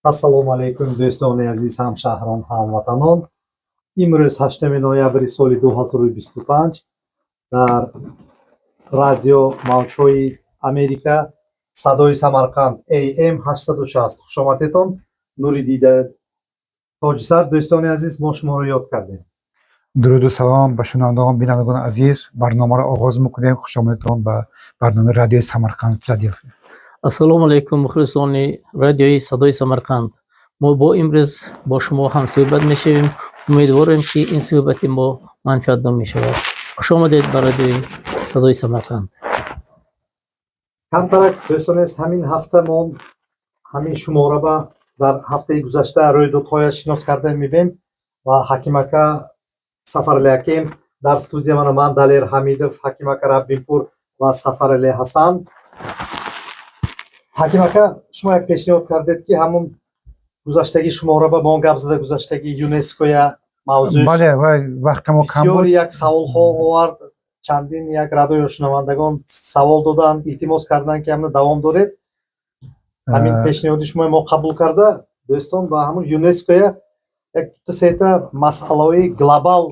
Ассалому алайкум, дӯстони азиз, ҳамшаҳрон, ҳамватанон. Имрӯз 8 ноябри соли 2025 дар радио мавҷҳои Америка, садои Самарқанд, AM 860 хушомадетон. Нури дида, тоҷисар, дӯстони азиз, мо шуморо ёд кардем. Дуруду салом ба шунавандагон, бинандагони азиз. Барномаро оғоз мекунем. Хушомадетон ба барномаи радиои Самарқанд, Филаделфия. Ассалому алайкум, мухлисони радиои садои Самарқанд. Мо бо имрӯз бо шумо ҳамсӯҳбат мешавем. Умедворем, ки ин суҳбати мо манфиатдор мешавад. Хуш омадед ба радиои садои Самарқанд. Камтарак, дӯстони азиз, ҳамин ҳафта мо ҳамин шумора ба дар ҳафтаи гузашта рӯйдодҳояш шинос карда мебем ва Ҳакимака Сафарали акем дар студия. Мана ман, Далер Ҳамидов, Ҳакимака Раббинпур ва Сафарали Ҳасан. Ҳакимака, шумо як пешниҳод кардед, ки ҳамун гузаштагӣ шумора ба мо гап зада гузаштагӣ ЮНЕСКОя мавзӯш. Бале, вай вақтамо кам бисёр буд. Як саволҳо овард, чандин як радиошунавандагон савол доданд, илтимос карданд, ки ҳамина давом доред. Ҳамин пешниҳоди шумо мо қабул карда, дӯстон, ба ҳамун ЮНЕСКОя як дута сета масъалаҳои глобал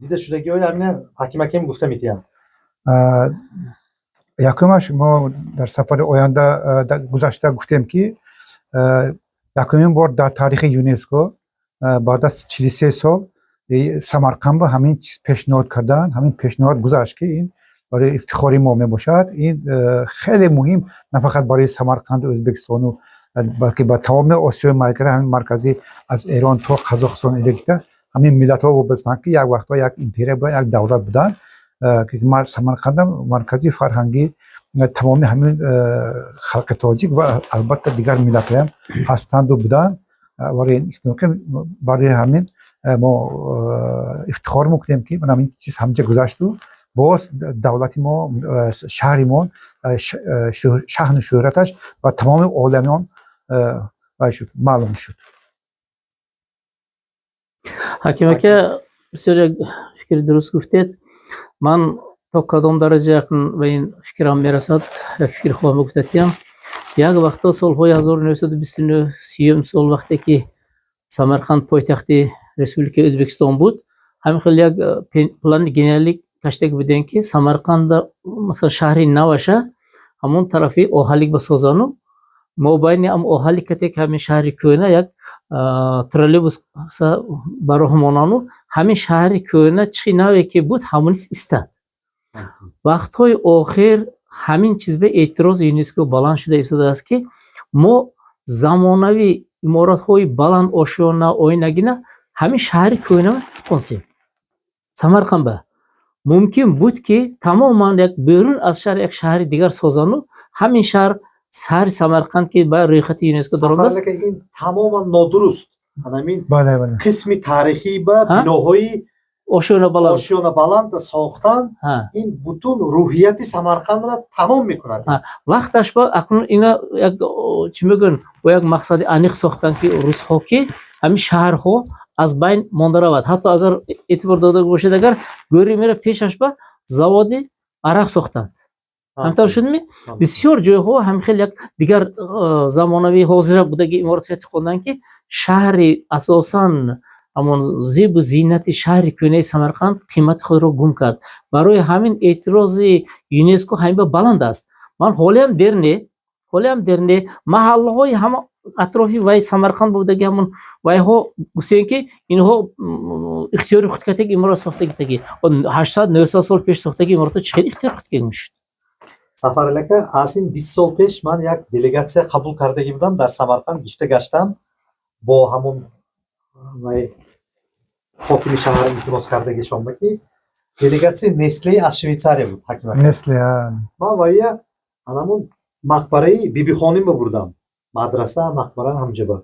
дида шудагиҳои ҳамина ҳакимакем гуфта метиҳанд. Якумаш, мо дар сафари оянда гузашта гуфтем, ки якумин бор дар таърихи ЮНЕСКО баъд аз 43 сол Самарқанд ба ҳамин чиз пешниҳод карданд. Ҳамин пешниҳод гузашт, ки ин барои ифтихори мо мебошад. Ин хеле муҳим на фақат барои Самарқанду Ӯзбекистону, балки ба тамоми Осиёи Марказӣ, ҳамин марказӣ, аз Эрон то Қазоқистон гирифта, ҳамин миллатҳо вобастанд, ки як вақтҳо як империя буданд, як давлат буданд, ки Самарқандам маркази фарҳангӣ тамоми ҳамин халқи тоҷик ва албатта дигар миллатҳоям ҳастанду буданд. Барои ҳамин мо ифтихор мекунем, ки мана ҳамин чиз ҳамҷа гузашту боз давлати мо, шаҳри мо шаҳну шӯҳраташ ба тамоми оламиён вай шуд, маълум шуд. Ҳаким ака, бисёр як фикри дуруст гуфтед. Ман то кадом дараҷа якн ба ин фикрам мерасад, як фикри хоҳам гуфтатиям. Як вақто, солҳои 1929, 30-юм сол, вақте ки Самарқанд пойтахти Республикаи Ӯзбекистон буд, ҳамин хел як плани генералӣ кашида будем, ки Самарқанда, масалан, шаҳри наваша ҳамон тарафи Оҳалик басозану мобайни ам Оҳалик кате ки ҳамин шаҳри кӯҳна як троллейбус ба роҳ монану ҳамин шаҳри кӯҳна чӣ наве ки буд, ҳамонис истад. Вақтҳои охир ҳамин чиз ба эътирози ЮНЕСКО баланд шуда истодааст, ки мо замонавӣ иморатҳои баланд, ошёна, оинагина ҳамин шаҳри кӯҳна қонсем. Самарқанд ба мумкин буд, ки тамоман як берун аз шаҳр як шаҳри дигар созану ҳамин шаҳр, шаҳри Самарқанд, ки ба рӯйхати ЮНЕСКО даромадааст. Сафар, ин тамоман нодуруст. Ҳамин бале бале қисми таърихӣ ба биноҳои ошёна баланд, ошёна баланд сохтан ин бутун рӯҳияти Самарқандро тамом мекунад. Вақташ ба акнун ина як чӣ мегӯянд, бо як мақсади аниқ сохтанд, ки русҳо, ки ҳамин шаҳрҳо аз байн монда равад. Ҳатто агар эътибор дода бошед, агар гӯри мера пешаш ба заводи арақ сохтанд, ҳамтавр шудми? Бисёр ҷойҳо ҳамин хел як дигар замонавӣ, ҳозира будаги иморатҳое хонданд, ки шаҳри асосан ҳамон зебу зинати шаҳри кӯҳнаи Самарқанд қимати худро гум кард. Барои ҳамин эътирози ЮНЕСКО ҳамин ба баланд аст. Ман ҳолиам дер не, ҳолиам дер не. Маҳаллаҳои ҳама атрофи вай Самарқанд будаги ҳамон вайҳо гуфтем, ки инҳо ихтиёри худ кардагӣ иморат сохтагитагӣ. 800, 900 сол пеш сохтаги иморатҳо чӣ хел ихтиёри худ кардагӣ мешуд? Сафарали ака, аз ин 20 сол пеш ман як делегатсия қабул кардагӣ будам дар Самарқанд, гишта гаштам бо ҳамон вай ҳокими шаҳр илтимос кардагишонба, ки делегатсияи Нестле аз Швейтсария буд, ҳаким ака. Несле. Ман вая анамун мақбараи Бибихоним бурдам, мадраса, мақбара ҳамҷаба.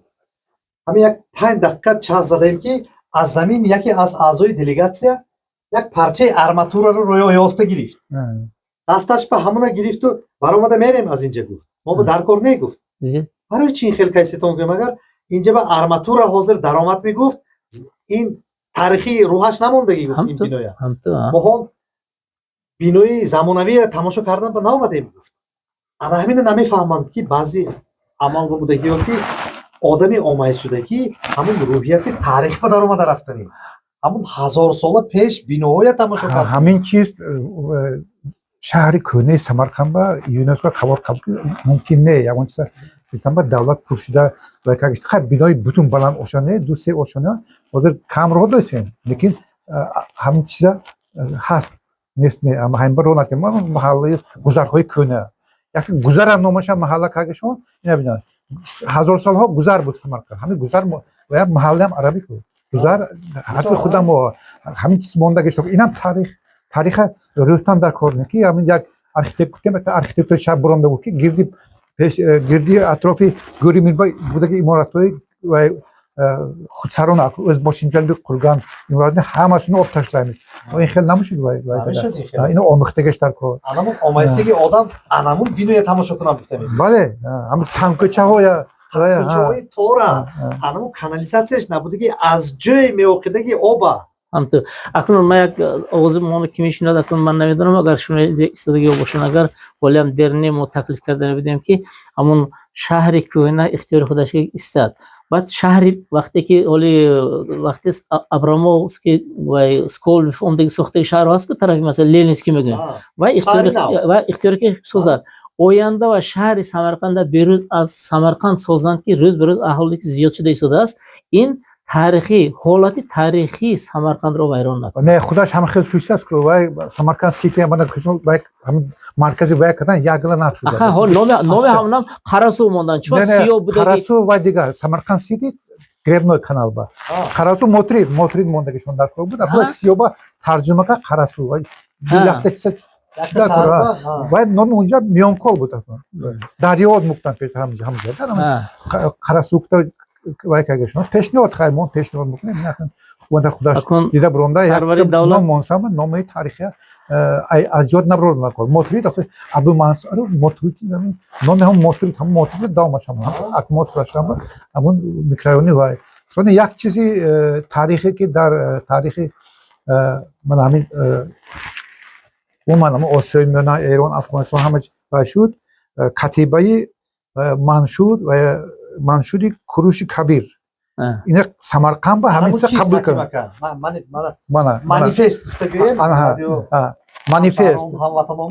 Ҳамин як 5 дақиқа час задаем, ки аз замин яке аз аъзои делегатсия як парчаи арматураро ёфта гирифт, дасташ ба ҳамона гирифту баромада, мерем аз инҷа, гуфт, мо ба даркор не, гуфт. Барои чи ин хел кайсетон гӯем, агар инҷа ба арматура ҳозир даромад, мегуфт, ин таърихи рӯҳаш намондагӣ, гуфт, ин биноя. Мо ҳон бинои замонавия тамошо кардан ба наомадем, гуфт. Ана ҳамина намефаҳмам, ки баъзе амал будагиё, ки Одами омайсудагӣ ҳамун рӯҳияти таърих ба даромада рафтанӣ, ҳамун ҳазорсола пеш биноҳоя тамошо кард. Ҳамин чиз шаҳри кӯҳнаи Самарқанд ба ЮНЕСКО қабул мумкин не. Ягон чиза ба давлат пурсида, хай, бинои бутун баланд ошона, ду се ошона ҳозир камроҳ дойсен, лекин ҳамин чиза ҳаст, нест не. Аммо ҳамин ба роҳ накем, маҳаллаи гузарҳои кӯҳна, як гузарам номаша маҳалла кардашон. Ина бинад, ҳазор солҳо гузар буд Самарқанд. Ҳамин гузар ва як маҳаллаам арабӣ ку гузар ҳарфи худам ҳамин чиз монда гашт. Инам таърих, тариха рӯҳтан дар кор не, ки ҳамин як архитектор, архитектори шаҳр буронда буд, ки гирди пеш, гирди атрофи гӯри Мирба будаги иморатҳои ва худсарона o'zboshimchalik qurgan imoratni hammasini olib tashlaymiz. Ин хел намешуд. Намешуд ин хел. Ино омӯхтагаш дар кор. Анамун омайстаги одам анамун биноя тамошо кунам гуфтами. Бале, ҳамин тангкӯчаҳоя. Кӯчаҳои тора, анамун канализатсияш набудаги, аз ҷое меоқидаги оба. Ҳамту акнун ман як овози моно ки мешунад, акнун ман намедонам, агар шунида истодаги бошанд, агар ҳолиам дер не, мо таклиф карда будем, ки ҳамун шаҳри кӯҳна ихтиёри худаш истад. Баъд шаҳри вақте ки ҳоли вақте Абрамовский вай Скобелев омдаги сохтаги шаҳрҳо ҳаст, ку тарафи масалан Ленинский мегӯем, вай ихтиёре ки созад оянда ва шаҳри Самарқанда берӯз аз Самарқанд созанд, ки рӯз ба рӯз аҳолӣ зиёд шуда истодааст, ин таърихӣ ҳолати таърихии Самарқандро вайрон накунад. Не, худаш ҳам хел чиз аст ку вай Самарқанд Сити, мана вай ҳамин маркази вай кардан ягла нақш шуда. Аха, ҳол номи ҳамонам Қарасув мондан, чун сиёҳ будаги. Қарасув вай дигар, Самарқанд Сити Гребной канал ба Қарасув Мотрид мондагишон дар кор буд. Акун сиёба тарҷума кард Қарасув, вай якта чиза. Вай номи унҷа Миёнкол буд, дарёот муктан пеш ҳамҷа Қарасувта вай кардашон пешниҳод. Хайр, мо пешниҳод мекунем, ҳукумата худаш дида буронда ном монсама, номаи таърихия аз ёд набурда накор. Мотрид Абу Мансур Мотрид, номи ҳам Мотрид, ҳам Мотрид давомаш ҳам акмос шудашам ҳамун микрорайони вай. Сони як чизи таърихе, ки дар таърихи ман ҳамин умуман ҳамин Осиёи Миёна, Эрон, Афғонистон, ҳама вай шуд, катибаи маншур ва маншури Куруши Кабир ина Самарқанд ба ҳамин чиза қабул кард. Манифест гуфта гӯем. Манифест. Ҳамватанон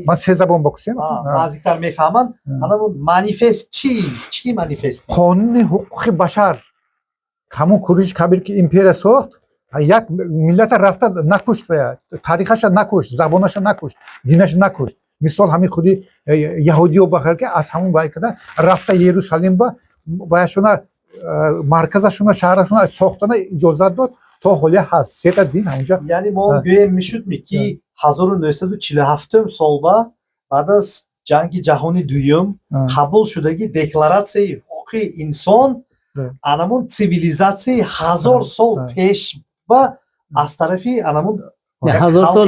ман се забон бокусем. Наздиктар мефаҳманд. Анамун манифест чӣ, чӣ манифест? Қонуни ҳуқуқи башар. Ҳамун Куруши Кабир, ки империя сохт, як миллата рафта накушт, ва таърихаша накушт, забонаша накушт, динаша накушт. Мисол, ҳамин худи яҳудиё бахар, ки аз ҳамун вай карда рафта Ерусалим ба ваяшона, марказашона, шаҳрашона сохтана иҷозат дод. То ҳолия ҳаст сета дин ҳамунҷа. Яъне мо гӯем мешудми, ки 1947 сол ба баъд аз ҷанги ҷаҳони дуюм қабул шудаги декларатсияи ҳуқуқи инсон анамун цивилизатсияи 1000 сол пеш ба аз тарафи анамун 1000 сол.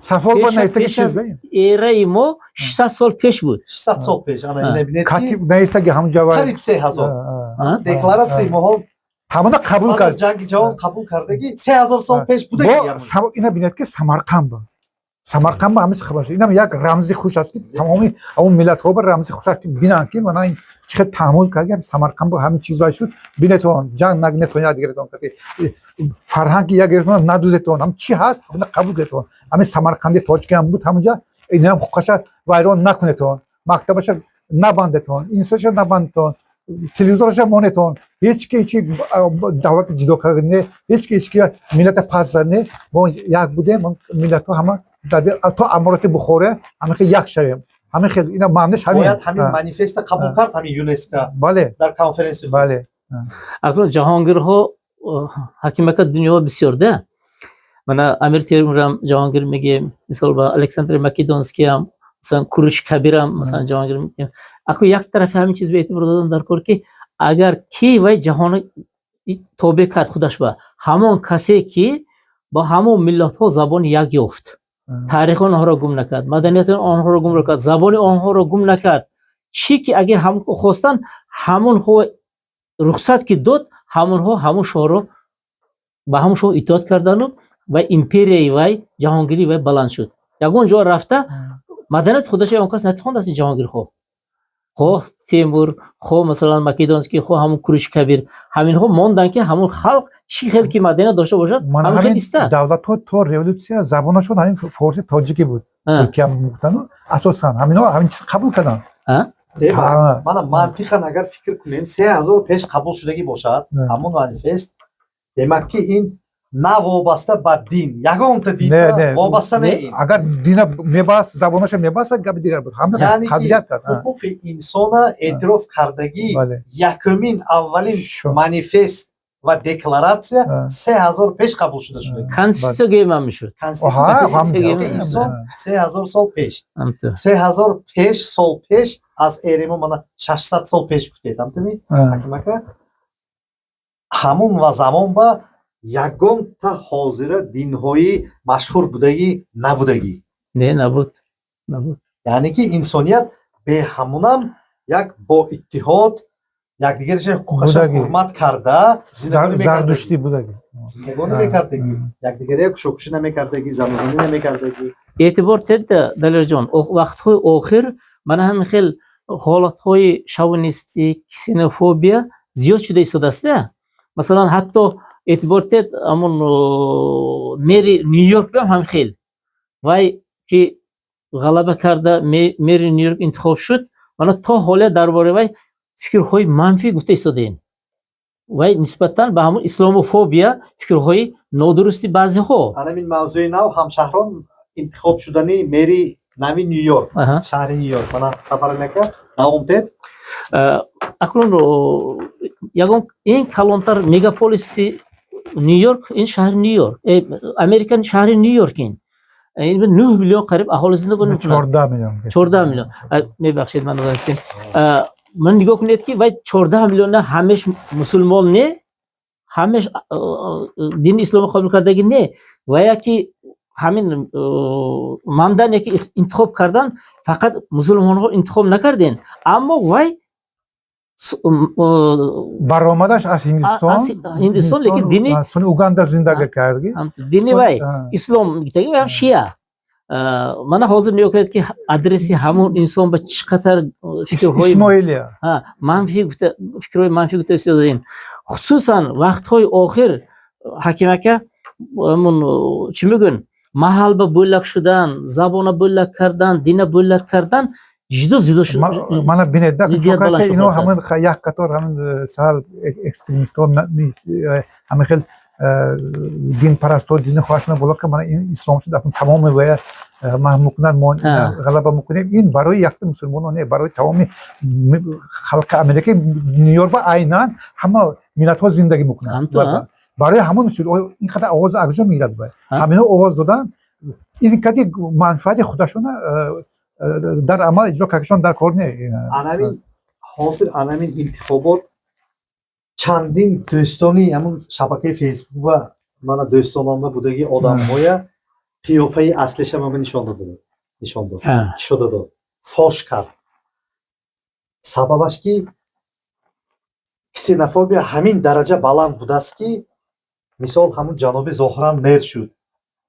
Сафол ба наистаги. Пеш аз эраи мо 600 сол пеш буд. 600 сол пеш, ана ина бинед. Катиб наистаги ҳамунҷа. Қариб 3000 декларатсияи моҳо ҳамона қабул кард, ҷанги ҷаҳон қабул кардаги 3000 сол пеш будаги. Ина бинед, ки Самарқанд ба, Самарқанд ба ҳамин хабар шуд. Инам як рамзи хуш аст, ки тамоми ҳамон миллатҳо ба рамзи хуш аст, ки бинанд, ки мана ин чӣ хел таҳаммул кард Самарқанд ба ҳамин чизҳое шуд. Бинетон, ҷанг нагнетон, якдигаретон фарҳанги якдигаретон надузетон, ҳам чӣ ҳаст, ҳамина қабул кунетон. Ҳамин самарқанди тоҷикиам буд ҳамунҷа, инам ҳуқуқаша вайрон накунетон, мактабаша набандетон, институша набандетон, телевизораша монетон. Ҳеҷ ки ҳеҷ давлати ҷудо карда не, ҳеҷ ки ҳеҷ ки миллата пас зад не. Мо як будем, миллатҳо ҳама дар то амороти Бухоро ҳама хел як шавем. Ҳамин хел ина маъниш ҳамин. Бояд ҳамин манифеста қабул кард ҳамин ЮНЕСКО дар конференси худ. Бале. Акнун ҷаҳонгирҳо, ҳакимака, дунё бисёр да, мана Амир Темурам ҷаҳонгир мегӯем, мисол ба Александр Македонскиям, масалан Куруш Кабирам, масалан, ҷаҳонгир мегӯем. Аку як тарафи ҳамин чиз ба эътибор додан дар кор, ки агар ки вай ҷаҳони тобеъ кард худаш ба ҳамон касе, ки бо ҳамон миллатҳо забони як ёфт, таърихи онҳоро гум накард, маданияти онҳоро гум накард, забони онҳоро гум накард, чӣ ки агар ҳам хостанд, ҳамонҳо рухсат ки дод, ҳамонҳо ҳамон шоҳро ба ҳамон шоҳ итоат кардану ва империяи вай, ҷаҳонгирии вай баланд шуд. Ягон ҷо рафта маданияти худаша он кас натихондааст ин ҷаҳонгирхо. Хоҳ Темур, хоҳ, масалан, Македонский, хоҳ ҳамун Куруши Кабир, ҳаминҳо монданд, ки ҳамун халқ чӣ хел ки маданият дошта бошад, Мана ҳамин хел ҳамин истад. Давлатҳо то революция забонашон ҳамин форси тоҷикӣ буд. Туркия мегуфтану асосан ҳаминҳо ҳамин чиз қабул карданд. Дева, мана, мантиқан агар фикр кунем, 3000 пеш қабул шудагӣ бошад ҳамон манифест, демак ки ин на вобаста ба дин, ягонта дин Не, не. вобаста не ин. Агар дина мебаст, забонаша мебаст, гапи дигар буд. Ҳама Яъне ки қабилият кард. Ҳуқуқи инсона эътироф кардагӣ якумин, аввалин манифест ва декларатсия 3000 пеш қабул шуда шуда. Конститутсия гӯем мешуд. Конститутсияи инсон 3000 сол пеш, 3000 пеш, сол пеш аз эримо, мана, 600 сол пеш гуфтед, ҳамтами, ҳакимака, ҳамун ва замон ба ягонта ҳозира динҳои машҳур будагӣ набудагӣ. Не, набуд, набуд. Яъне ки инсоният беҳамунам як бо иттиҳод якдигарша ҳуқуқаша ҳурмат карда зиндагонӣ Зардуштӣ будагӣ. Зиндагонӣ мекардагӣ, якдигаря кушокушӣ намекардагӣ, занузанӣ намекардагӣ. Эътибор тедда, Далерҷон, вақтҳои охир мана ҳамин хел ҳолатҳои шовинистӣ, ксенофобия зиёд шуда истодааст. Масалан, ҳатто эътибор тед, ҳамун мери Ню-Йорк ҳам ҳамин хел, вай ки ғалаба карда, мери Ню-Йорк интихоб шуд, мана то ҳоле дар бораи вай фикрҳои манфӣ гуфта истодаем. Вай нисбатан ба ҳамун исломофобия, фикрҳои нодурусти баъзеҳо. Анамин мавзӯи нав, ҳамшаҳрон, интихоб шудани мери нави Ню-Йорк, шаҳри Ню-Йорк, мана, Сафаралиака, давом тед. Акнун ягон ин калонтар мегаполиси Ню-Йорк, ин шаҳри Ню-Йорк, Америка, шаҳри Ню-Йорк, ин 9 миллион қариб аҳоли зиндагонӣ мекунад. 14 миллион. 14 миллион, мебахшед, ман надонистем. Ман нигоҳ кунед, ки вай 14 миллиона ҳамеш мусулмон не, ҳамеш дини исломро қабул кардагӣ не. Ва яки ҳамин Мамдане ки интихоб кардан, фақат мусулмонҳо интихоб накарден, аммо вай Баромадаш аз Ҳиндистон. Аз Ҳиндистон, лекин дини Сони Уганда зиндагӣ кардги. Дини вай ислом гуфтагӣ, вай ҳам шия. Мана ҳозир нигоҳ кунед, ки адреси ҳамон инсон ба чӣ қадар фикрҳои Исмоилия. Манфӣ гуфта, фикрҳои манфӣ гуфта истодаем. Хусусан вақтҳои охир, Ҳаким ака, ҳамун чӣ мегӯн, маҳал ба bo'лак шудан, забона bo'lak кардан, дина bo'lak кардан ҷидо зидо шуд. Мана бинед да. Зиддият баланд шуд. Ино хостааст. ҳамин як қатор ҳамин сал экстремистҳо, ҳамин хел динпарастҳо, дини хоҳашона боло ка, мана ин ислом шуд, акнун тамоми вая маҳв мекунад, мо ғалаба мекунем. Ин барои якта мусулмонон не, барои тамоми халқи Америка. Нью-Йорк ба айнан ҳама миллатҳо зиндагӣ мекунанд. Ҳамто, а? Барои ҳамон шуд. Ин қадар овоз аз куҷо мегирад вай? Ҳамино овоз додан, ин кади манфиати худашона дар амал иҷро кардашон дар кор не. Анамин ҳозир, анамин интихобот, чандин дӯстони ҳамун шабакаи Фейсбук ва мана дӯстонома будагӣ одамҳоя қиёфаи аслиша мама нишон дод, нишон дод, кушода дод, фош кард. Сабабаш ки ксенофобия ҳамин дараҷа баланд будааст, ки мисол ҳамун ҷаноби Зоҳран мэр шуд,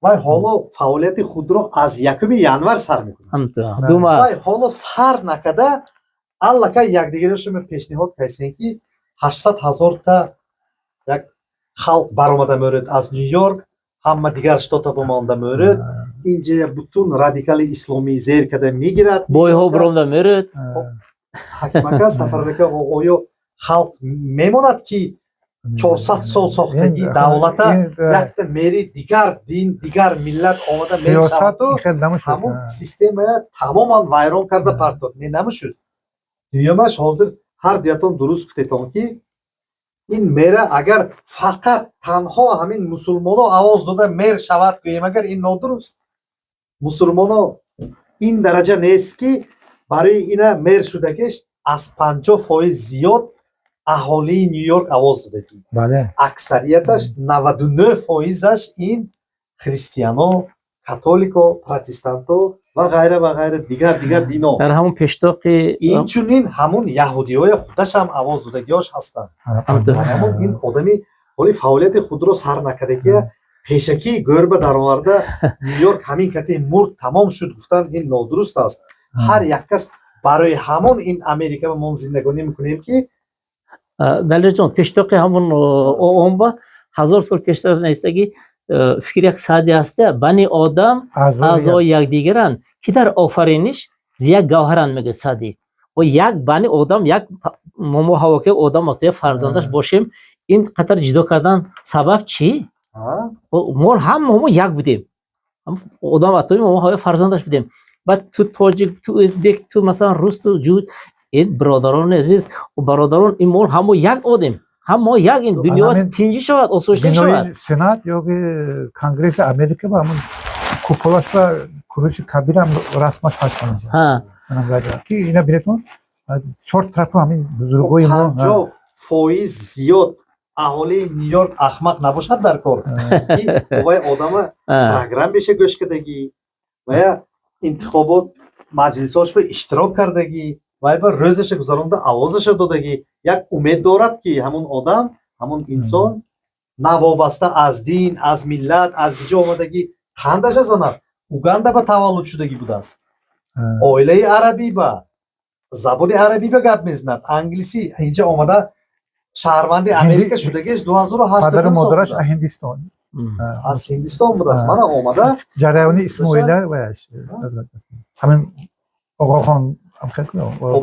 вай ҳоло фаъолияти худро аз 1 январ сар мекунад. Ҳамто, дума Вай аст. ҳоло сар накарда, аллакай якдигарашро пешниҳод кардем, ки 800 000-та як халқ баромада меорад аз Ню-Йорк, ҳама дигар штата бомонда меорад, инҷа бутун радикали исломӣ зер карда мегирад. Бойҳо биромда мерӯд. Ҳакимака, Сафаралика, оё халқ мемонад, ки 400 сол сохтагӣ давлата якта мери дигар дин, дигар миллат омада сиёсат мешаваду хел намешуд. ҳамун системая тамоман вайрон карда партод? Не, намешуд. Дуюмаш, ҳозир ҳар дуятон дуруст гуфтетон, ки ин мера агар фақат танҳо ҳамин мусулмоно овоз дода мер шавад гӯем агар, ин нодуруст. Мусулмоно ин дараҷа нест, ки барои ина мер шудагиш аз 50% зиёд аҳолии Ню-Йорк овоз додагӣ. Аксарияташ, 99%-аш ин христиано, католико, протестанто ва ғайра ва ғайра, дигар дигар дино. Дар ҳамун пештоқи Инчунин ҳамун яҳудиҳоя худашам овоз додагиҳош ҳастанд. Ҳамун ин одами ҳоли фаъолияти худро сар накардагия пешакӣ гӯрба дароварда, Ню-Йорк ҳамин кати мурд, тамом шуд гуфтан, ин нодуруст аст. Ҳар як кас Барои ҳамон ин Америка ба мо зиндагонӣ мекунем, ки Далерҷон, пештоқи ҳамон омба 1000 сол пештар наистагӣ фикри як Саъди ҳаста: бани одам аъзои якдигаранд, ки дар офариниш зи як гавҳаранд, мегӯяд Саъдӣ. О як бани одам, як момо ҳавоки одам атоя фарзандаш бошем, ин қатар ҷудо кардан сабаб чӣ? Мо ҳама мо як будем, одам атои мо ҳавои фарзандаш будем. Баъд ту тоҷик, ту ӯзбек, ту масалан рус, ту ҷуд, ин бародарони азиз, бародарон, ин мо ҳамо як одем, ҳамо як, ин дунё тинҷӣ шавад, осоишта шавад. Сенат ё Конгресси Америка ба ҳамон куполаш ба Куруши Кабирам расмаш ҳаст онҷа, ки ина бинетон, чор тарафу ҳамин бузургои мо. 50% зиёд аҳолии Ню-Йорк ахмақ набошад дар кор, ки вай одама программаша гӯш кардагӣ ва я интихобот маҷлисҳош ба иштирок кардагӣ, вай ба рӯзаша гузаронда, овозаша додагӣ, як умед дорад, ки ҳамон одам, ҳамон инсон навобаста аз дин, аз миллат, аз киҷо омадагӣ, қандаша занад, Уганда ба таваллуд шудагӣ будааст, оилаи арабӣ ба забони арабӣ ба гап мезанад, англисӣ, инҷа омада шаҳрванди Америка шудагиш 2008. Падару модараш аз Ҳиндистон. Аз Ҳиндистон будааст, мана омада. Ҷараёни Исмоила ҳамин Оғохон.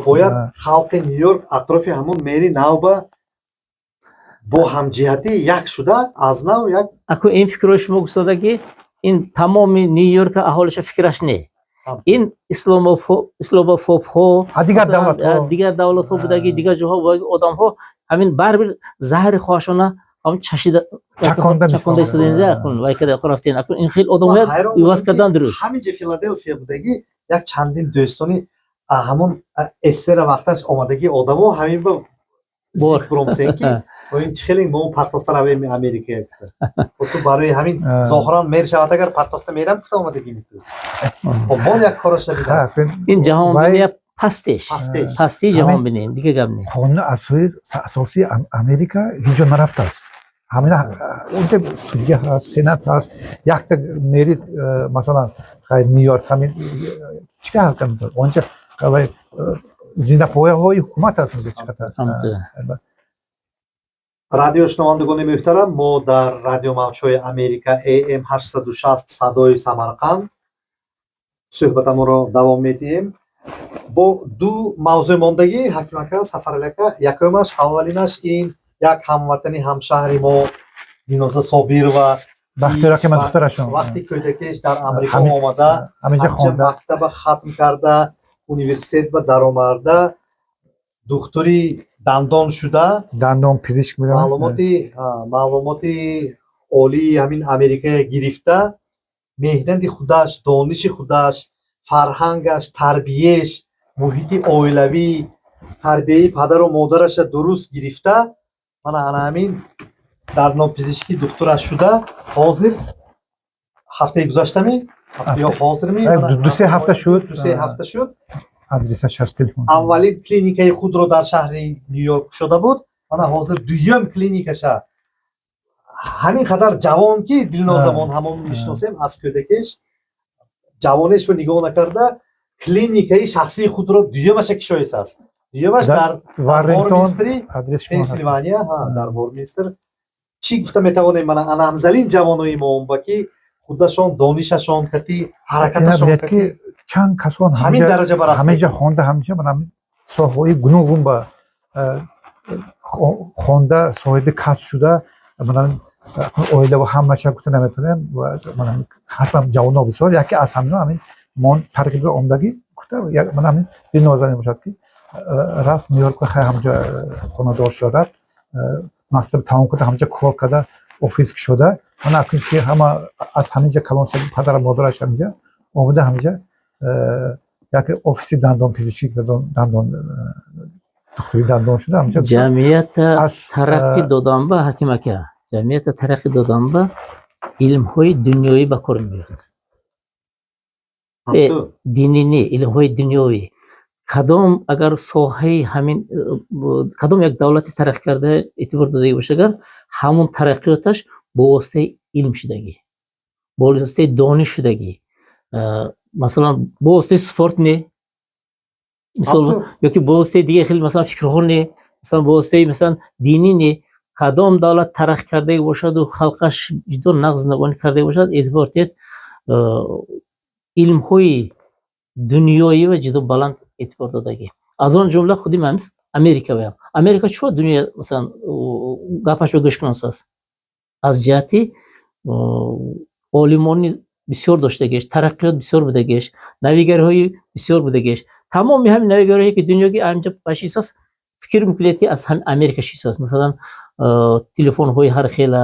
Бояд халқи Ню-Йорк атрофи ҳамон мери навба бо ҳамҷиҳатӣ як шуда, аз нав як Аку ин фикрҳои шумо гуфтода, ки ин тамоми Ню-Йорка аҳолиша фикраш не, ин исломофобҳо, дигар давлатҳо будаги, дигар ҷоҳо будаги одамҳо ҳамин барибир заҳри хоҳашона ҳамон чашида чаконда. Чаконда истода, акун вай када рафтен, акун ин хел одамҳо иваз кардан дуруст. Ҳаминҷа Филаделфия будаги як чандин дӯстони ҳамон эстера вақташ омадагӣ одамо ҳамин ба Бор. Бромсен, ки ин чӣ хеле мо партофта равем Америка гуфта. Ту барои ҳамин зоҳиран мер шавад, агар партофта мерам гуфта омадагӣ миту. Хоб, бон як кораша бидам. Ин ҷаҳонбиния пастеш. Пастеш. Пастии ҷаҳонбинӣ, дигар гап не. Қонуни асосии Америка ҳеҷ ҷо нарафтааст. Ҳамина онҷа судья ҳаст, сенат ҳаст, якта мери, масалан, Ню-Йорк ҳамин чӣ кар ҳал кард онҷа, зинапояҳои ҳукумат аст, мега, чӣ қадар. Радиошунавандагони муҳтарам, мо дар радиомавҷҳои Америка AM 860 «Садои Самарқанд» суҳбатамонро давом медиҳем бо ду мавзӯи мондагӣ. Ҳаким ака, Сафарали ака, якумаш, аввалинаш ин як ҳамватани ҳамшаҳри мо Дилноза Собирова. Бахтиёр ака, ман духтарашон. Вақти кӯдакиш дар Амрико омада, ҳаминҷа хонда, мактаба хатм карда, университет ба даромарда, духтури дандон шуда. Дандонпизишк. Маълумоти олии ҳамин Америка гирифта, меҳнати худаш, дониши худаш, фарҳангаш, тарбиеш, муҳити оилавӣ, тарбияи падару модараша дуруст гирифта, мана ана ҳамин дандонпизишкӣ духтураш шуда, ҳозир ҳафтаи гузаштами ё ҳозирми? 2-3 ҳафта шуд. 2-3 ҳафта шуд. Адресаш ҳаст, телефон. Аввалин клиникаи худро дар шаҳри Ню-Йорк кушода буд, мана ҳозир дуюм клиникаша. Ҳамин қадар ҷавон, ки Дилнозамон ҳамон мешиносем аз кӯдакиш, ҷавонешро нигоҳ накарда, клиникаи шахсии худро дуюмаша кишоистааст, дуюмаш дар Ворминстери, Пенсилвания, дар Ворминстер. Чӣ гуфта метавонем, мана ана ҳамзалин ҷавонои мо ба ки худашон донишашон кати, ҳаракаташон кати чанд касон ҳамин дараҷа барастед. Ҳаминҷа хонда, ҳаминҷа соҳаҳои гуногун ба хонда, соҳиби касб шуда, оила ва ҳамаша гуфта наметавонем, ҳастам ҷавоно бисёр. Яке аз ҳамино ҳамин мон тарғиби омдагӣ гуфта, ман ҳамин Дилноза мебошад, ки рафт Ню-Йорк, хай, ҳамҷа хонадор шуда, рафт, мактаб тамом карда, ҳамҷа кор карда, офис кушода. Ман акун ки ҳама аз ҳаминҷа калон шуд, падару модараш ҳаминҷа омада, ҳаминҷа яке офиси дандонпизишкӣ, дандон, духтури дандон шуда ҳаминҷа. Ҷамъията тараққӣ додан ба, Ҳаким ака, ҷамъията тараққӣ додан ба илмҳои дунёвӣ ба кор меояд, динӣ не, илмҳои дунёвӣ. Кадом агар соҳаи ҳамин кадом як давлати тараққӣ карда эътибор додагӣ бошад, агар ҳамон тараққиёташ бо воситаи илм шудагӣ, бо воситаи дониш шудагӣ, масалан, бо воситаи спорт не. Мисол, ёки бо воситаи дигар хел, масалан, фикрҳо не, масалан, бо воситаи, масалан, динӣ не. Кадом давлат тараққӣ кардаги бошаду халқаш ҷудо нағз зиндагонӣ кардаги бошад, эътибор диҳед, илмҳои дунёӣ ва ҷудо баланд эътибор додагӣ, аз он ҷумла худи ҳамис Америка ваям. Америка чӣ дунё, масалан, гапаш ба гӯш кунонсааст, аз ҷиҳати олимони бисёр доштагиаш, тараққиёт бисёр будагиаш, навигариҳои бисёр будагиаш. Тамоми ҳамин навигариҳое ки дунёги анҷа башисааст, фикр мекунед, ки аз ҳамин Америка шисааст. Масалан, телефонҳои ҳар хела,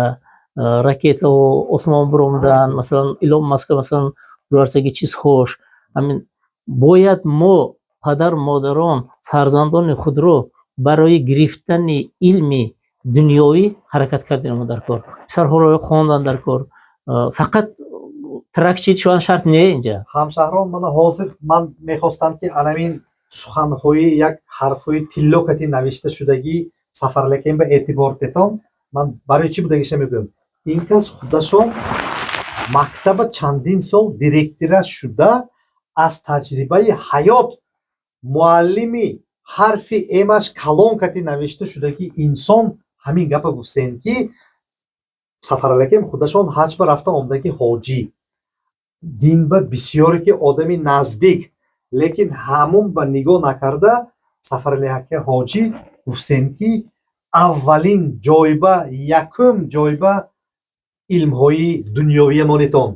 ракетаҳо осмон биромадан, масалан, Илон Маска, масалан, бурарсаги чизҳош. Ҳамин бояд мо, падару модарон, фарзандони худро барои гирифтани илми дунёвӣ ҳаракат кардем дар кор, писарҳоро хондан дар кор. Фақат тракчи шудан шарт не инҷа. Ҳамшаҳрон, мана ҳозир ман мехостам, ки анамин суханҳои як ҳарфҳои тилло кати навишта шудагӣ Сафаралакем ба эътибор детон. Ман барои чӣ будагиша мегӯям: ин кас худашон мактаба чандин сол директора шуда, аз таҷрибаи ҳаёт, муаллими ҳарфи эмаш калон кати навишта шудагӣ инсон ҳамин гапа гуфтем, ки Сафаралакем худашон ҳаҷ ба рафта омдаги, ҳоҷӣ, дин ба бисёре ки одами наздик, лекин ҳамун ба нигоҳ накарда, Сафарали ака ҳоҷӣ гуфтем, ки аввалин ҷойба, якум ҷойба илмҳои дунёвия монетон: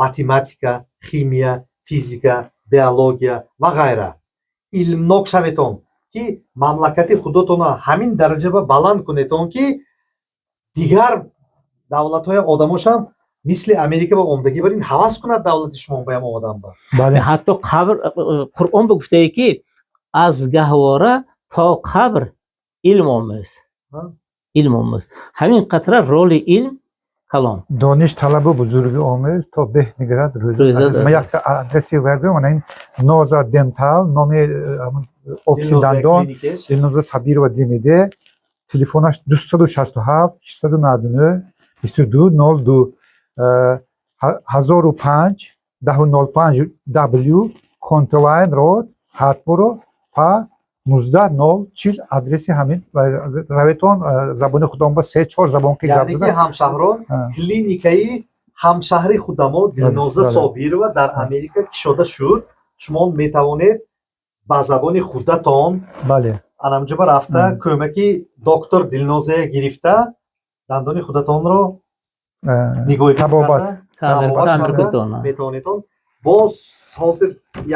математика, химия, физика, биология ва ғайра. Илмнок шаветон, ки мамлакати худотонро ҳамин дараҷа ба баланд кунетон, ки дигар давлатҳои одамошам мисли Америка ба омдагӣ бар ин ҳавас кунад, давлати шумо баям омадан ба. Бале. Ҳатто қабр, Қуръон ба гуфтае, ки аз гаҳвора то қабр илм омӯз. Ҳа? Илм омӯз. Ҳамин қатра роли илм калон. Дониш талабу бузургӣ омӯз, то беҳ нигарад рӯза. Рӯза. Ман якта адреси вагӯям, ана ин Ноза Дентал, номи ҳамон офиси дандон. Клиникеш. Дилноза Сабирова Димиде, телефонаш 267 699 22 02, 1005 1005 W County Line Road, Хартборо, PA 19040. Адреси ҳамин раветон, забони худон ба се чор забон ки гап Яъне ки зада. ҳамшаҳрон, клиникаи ҳамшаҳри худамо Дилноза Собирова дар Америка кишода шуд. Шумо метавонед ба забони худатон анамҷоба рафта, кӯмаки доктор Дилнозая гирифта, дандони худатонро нигоҳ табобат. табобат таъмир карда кунтон. метавонедон. Боз ҳозир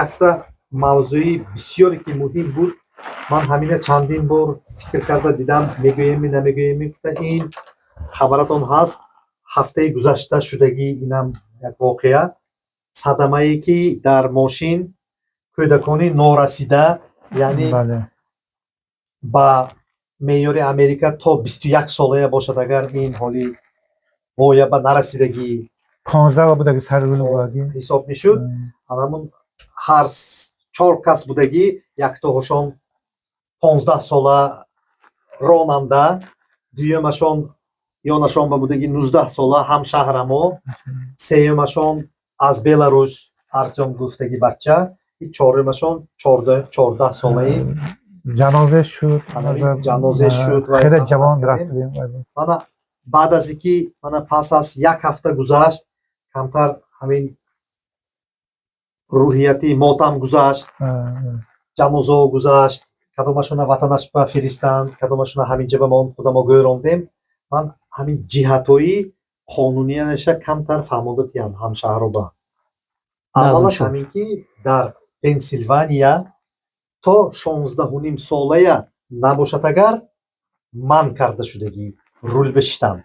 якта мавзӯи бисёре ки муҳим буд, ман ҳамина чандин бор фикр карда дидам, мегӯеми, намегӯеми гуфта. Ин хабаратон ҳаст, ҳафтаи гузашта шудагӣ, инам як воқеа, садамае ки дар мошин кӯдакони норасида, яъне ба меъёри Америка то 21 солая бошад, агар ин ҳоли воя ба нарасидагӣ 15 будаги саррӯли будаги. ҳисоб мешуд. Анамун ҳар чор кас будагӣ, яктоҳошон 15 сола ронанда, дуюмашон ёнашон ба будаги 19 сола ҳамшаҳрамо, сеюмашон аз Беларус Артём гуфтаги бача, чорумашон 14 солаи. Ҷанозе шуд. Ҳамин ҷанозе шуд ва хеле ҳам ҷавон кардем. Рафтем. Мана баъд аз ин ки мана пас аз як ҳафта гузашт, камтар ҳамин рӯҳияти мотам гузашт, ҷанозаҳо гузашт, кадомашона ватанаш ба фиристанд, кадомашона ҳаминҷа ба мо худамо гӯрондем. Ман ҳамин ҷиҳатҳои қонуниянаша камтар фаҳмонда тиям ҳамшаҳроба. Аввалаш шуд. ҳамин ки дар Пенсилвания то 16,5 солая набошад, агар манъ карда шудагӣ рул бишитан.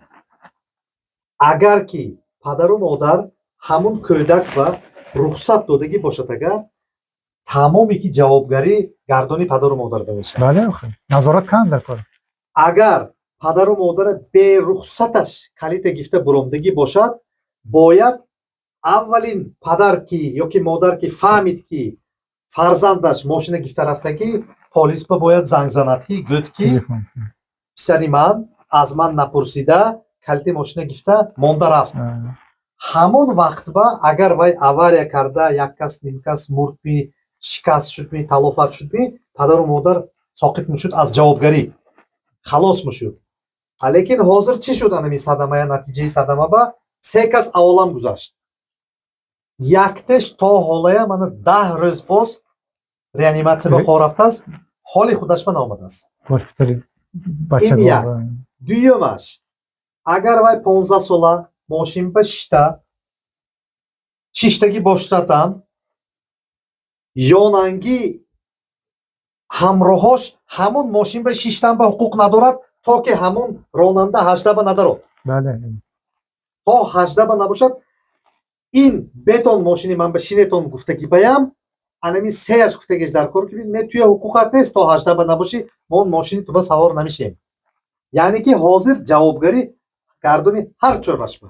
Агар ки падару модар ҳамун кӯдак ба рухсат додагӣ бошад, агар тамоме ки ҷавобгарӣ гардони падару модар мешавад. Бале, назорат канд дар кор. Агар падару модара берухсаташ калита гифта буромдагӣ бошад, бояд аввалин падар ки ёки модар ки фаҳмид, ки фарзандаш мошина гифта рафтагӣ, полис ба бояд занг занад, ки гӯд, ки телефон. Писари ман аз ман напурсида калити мошина гифта монда рафт. Ҳамон вақт ба агар вай авария карда, як кас, ним кас мурдми. Шикаст шудми, талофат шудми, падару модар соқит мешуд, аз ҷавобгарӣ халос мешуд. Лекин ҳозир чӣ шуд? Анами садамая, натиҷаи садама ба се кас аволам гузашт. Яктеш то ҳолая, мана 10 рӯз боз реаниматсия ба хор рафтааст, ҳоли худаш ба наомадааст. Госпитали бача. Ин як. Дуюмаш, агар вай 15 сола мошин ба шишта шиштагӣ бошадам, ёнанги ҳамроҳош ҳамун мошин ба шиштан ба ҳуқуқ надорад, то ки ҳамун ронанда 18 ба надарод. То 18 ба набошад, ин бетон мошини ман ба шинетон гуфтагӣ баям, анами сеяш гуфтагиш дар кор, ки не, туя ҳуқуқат нест, то 18 ба набошӣ, мо мошини ту ба савор намешем. Яъне ки ҳозир ҷавобгарӣ гардуни ҳар чорашба.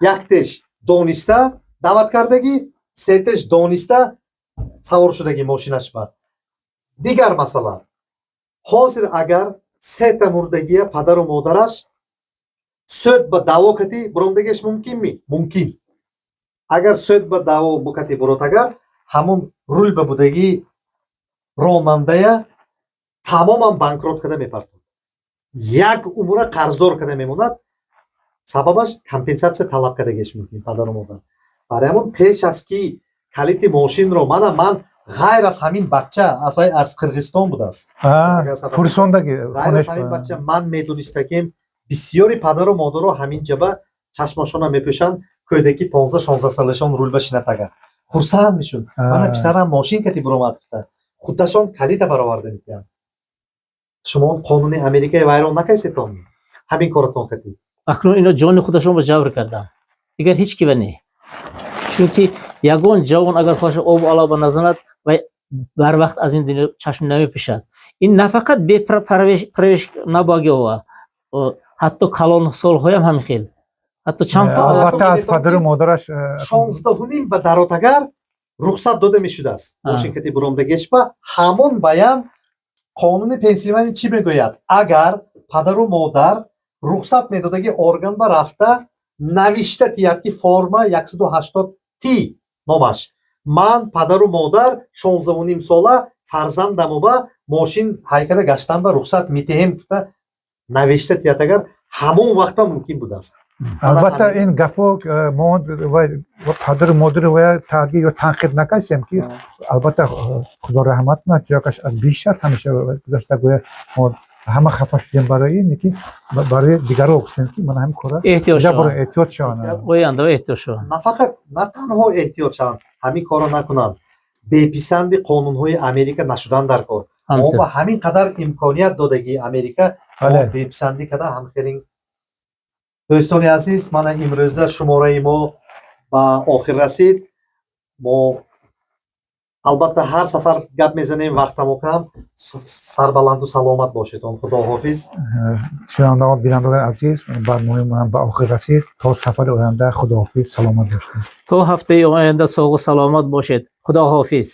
Яктеш дониста даъват кардагӣ, сетеш дониста савор шудагӣ мошинашба. Дигар масъала, ҳозир агар сета мурдагия падару модараш суд ба даъво кати бурондагиаш мумкинми? Мумкин. Агар суд ба даъво букати бурод, агар ҳамун рул ба будагии ронандая тамоман банкрот карда мепартод, як умра қарздор карда мемонад. Сабабаш компенсатсия талаб кардагиаш мумкин падару модар. Барои ҳамон пеш аз ки калити мошинро мана ман ғайр аз ҳамин бача, аз вай аз Қирғизистон будааст. Фурсондаги. Ғайр аз ҳамин бача ман медонистакем, бисёри падару модаро ҳамин ҷаба чашмошонро мепӯшанд, кӯдаки 15-16 солашон рулба шинад агар, хурсанд мешуд: мана писарам мошин кати буромад гуфта, худашон калита бароварда метиҳанд. Шумо қонуни Америкаи вайрон накайсетон ҳамин коротон кати. Акнун ино ҷони худашон ба ҷабр карданд, дигар ҳеҷ ки ва не, чунки ягон ҷавон агар хоҳаша обу алова назанад, вай барвақт аз ин дунё чашм намепӯшад. Ин на фақат бепарвеш набагиова, ҳатто калонсолҳоям ҳамин хел, ҳатто чанд Албатта, аз падару модараш. 16.5 ба дарот агар, рухсат дода мешудааст мошин кати буромдагешба. Ҳамон баям қонуни Пенсилвания чӣ мегӯяд? Агар падару модар рухсат медодаги орган ба рафта навишта тиҳад, ки форма 180 T номаш, ман падару модар 16.5 сола фарзандамоба мошин ҳайкада гаштан ба рухсат метиҳем гуфта навишта тиҳад агар, ҳамон вақт ба мумкин будааст. Албатта, ин гапҳо мо падару модари вая таъдид ё танқид накардем, ки албатта, Худо раҳмат кунад, ҷоякаш аз бишад. Ҳамеша гузашта гӯя мо ҳама хафа шудем барои ин, ки барои дигарро гуфтем, ки мана ҳамин кора эҳтиёт шаванд. Эҳтиёт шаванд. Оянда эҳтиёт шаванд. На фақат, на танҳо эҳтиёт шаванд, ҳамин корро накунанд, беписанди қонунҳои Америка нашудан дар кор. Мо ба ҳамин қадар имконият додагии Америка беписандӣ карда ҳамхелин. Дӯстони азиз, мана имрӯза шумораи мо ба охир расид. Мо албатта ҳар сафар гап мезанем, вақтамо кам. Сарбаланду саломат бошедон, худоҳофиз. Шунавандагон, бинандагони азиз, барномаи мо ба охир расид. То сафари оянда худоҳофиз, саломат бошед. То ҳафтаи оянда соғу саломат бошед, худоҳофиз.